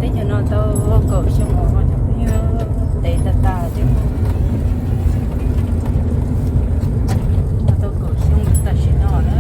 Teb chaws no tau kaum xyoo os cov phooj ywg, ntev tas tas thiab. No tau kaum xyoo tam sim no na.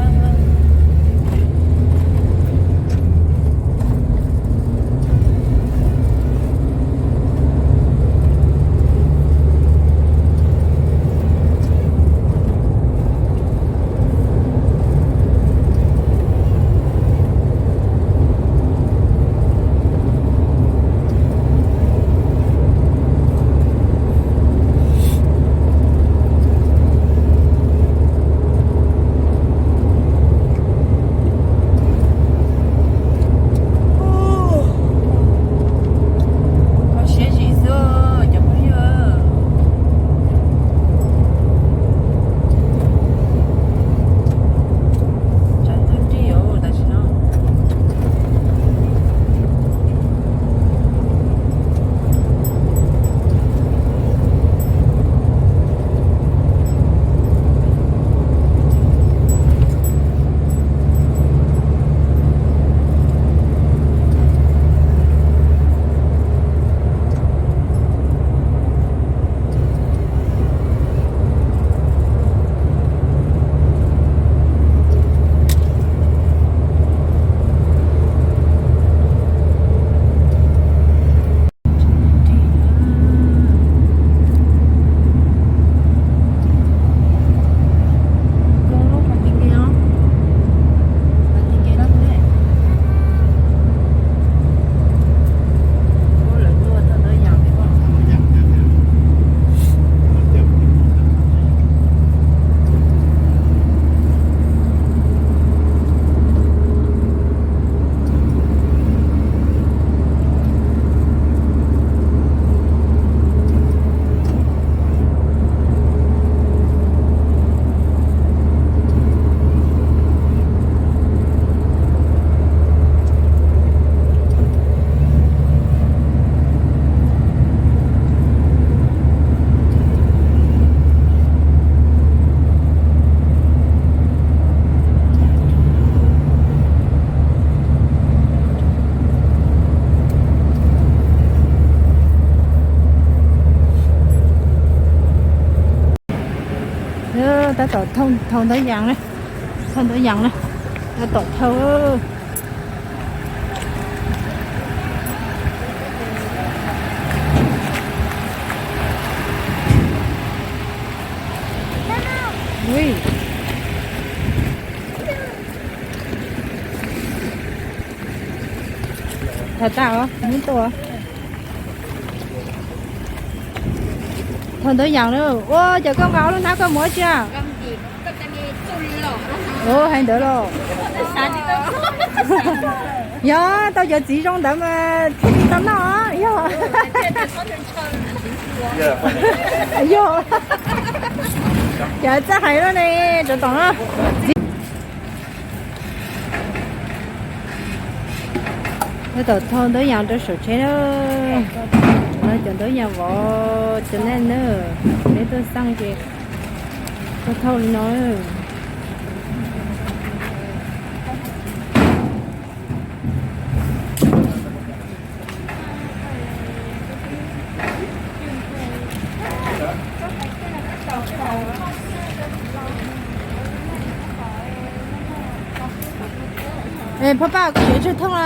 Kho siab zim xwb cov phooj ywg. Tshav ntuj nrig os tam sim no. Tab tom thau ntawv yas na, thau ntawv yas na, tab tom thau. Ui. Thau tas os, muab tua. Thau ntawv yas na. Ua cas koj nqa ob lub hnab koj mus ua dab tsi? Ua hais ntawd los? Yog tau cov txiv zoo ntawd mas thiaj li tau noj yog. Yog cov txawj hais lawm ne, rau tom no. Tab tom thau ntawv yas rau saum tsheb na. No cov ntawv yas vov cov nej na, peb tuaj xaj ces tuaj thau li no. Phaj Paj, koj yuav tsawg thooj a?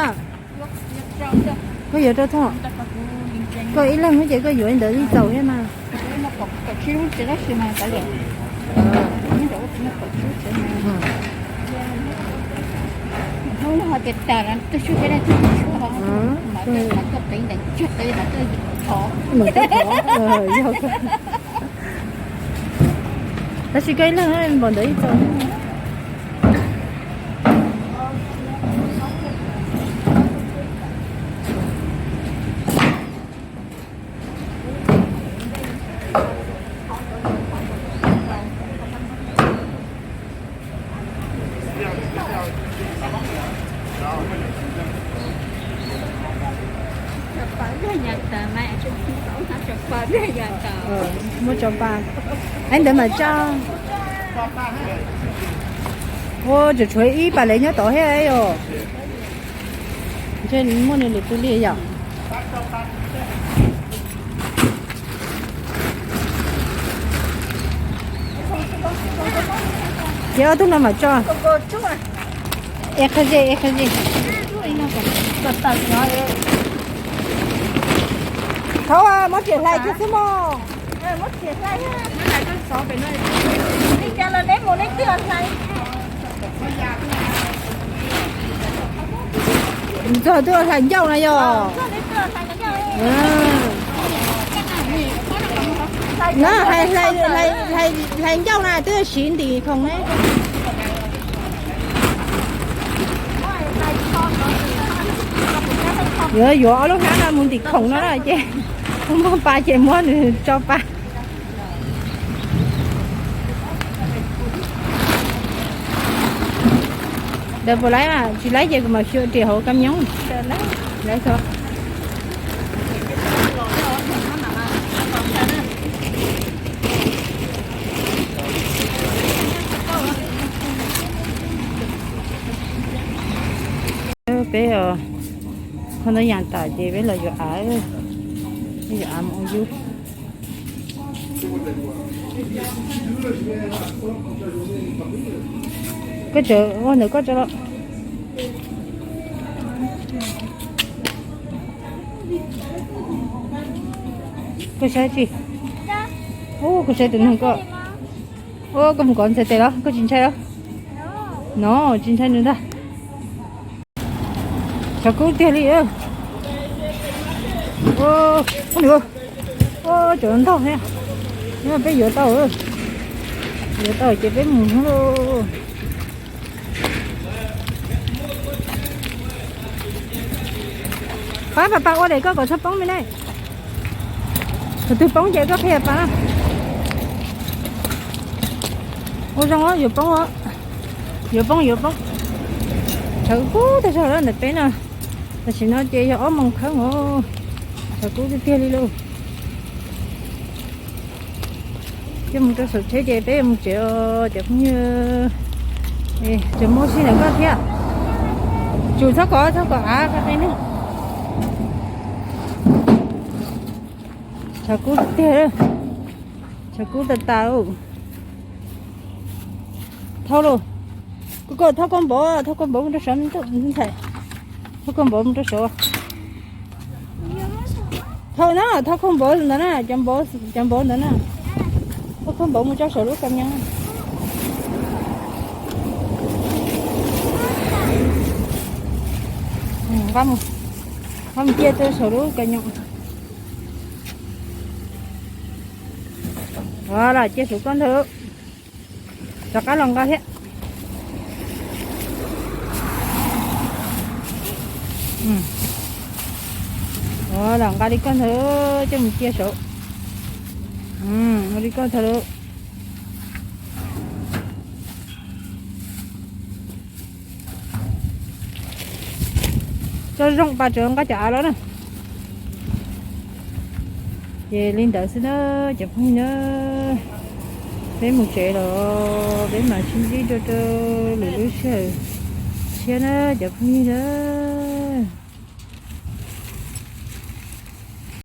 Koj yuav rau thooj? Koj ib leeg ces koj yuav li ntawd ib txaus thiab mas. Tab sis koj ib leeg npaum ntawd ib txaus. Muab tso pa. Ib ntawd mas tso. Ua tseem tshuav ib pas lev nyob tod thiab os. Ntshe muaj nws lwm tus li yom. Ces ob tug no mam tso. Es qhov ze, es qhov ze. Thaub, muab riam hlais kiag xwb mog. Txog twb hlais ncauj na yog. Na, hlais ncauj na twb siv ntim khoom ne. Yuav yuav ob lub hnab no mus ntim khoom no na ces muaj pa ces muab nws tso pa. Ntawd puas laib? Tsis laib ces kuv mam xyuas riam hauv camión. Laib tso. Peb, o, kho ntau yam tas ces peb los yuav av, peb yuav av mus ua yub. Koj tseem ua ntawm koj tso los. Koj saib tsi. Ub, koj saib tus neeg ko. Ub, koj mus kov ntxhais tes los koj tsis ntshai los? No, tsis ntshai nws ntag. Tshav kub tiag li. Ub, cov ntog thiab. Peb yuav tau, yuav tau ces peb mus hnub lauj. Pab, pas pas ua daim koj kom txhob poob me ne. Thaum twg poob ces koj qhia pas na. Ua zoo, yuav poob, yuav poob, yuav poob. Tshav kub tag zog lawm ntawm peb no. Tam sim no ces yog ob moos kheeb os. Tshav kub tiag tiag li lauj. Coj mus rau saum tsheb ces peb yuav mus tsev os cov phooj ywg. Tseem muaj sij ntawm koj thiab. Tsum txhob kom, txhob kom av qe ne. Tshav kub tiag, tshav kub tas tas. Thauj lauj. Koj, koj thauj koj npov, thauj koj npov mus rau saum ntxhais. Thauj koj npov mus rau saum. Thauj na, thauj koj npov ntawd na, cov npov, cov npov ntawd na. Thauj koj npov mus rau saum lub kas nyoos. Nqa mus, nqa mus cia rau saum lub kas nyoos. Ua, lam cia saum koj ntag. Rov qab los nqa thiab. Ua, los nqa li koj ntag, coj mus cia saum. Ua li koj ntag lauj. Tso zoo pas tseem nqa cov av los na. Ces li ntawd xwb na cov phooj ywg na. Peb mus tsev los peb mam sib ntsib dua rau lwm lub sij hawm tshiab na cov phooj ywg na.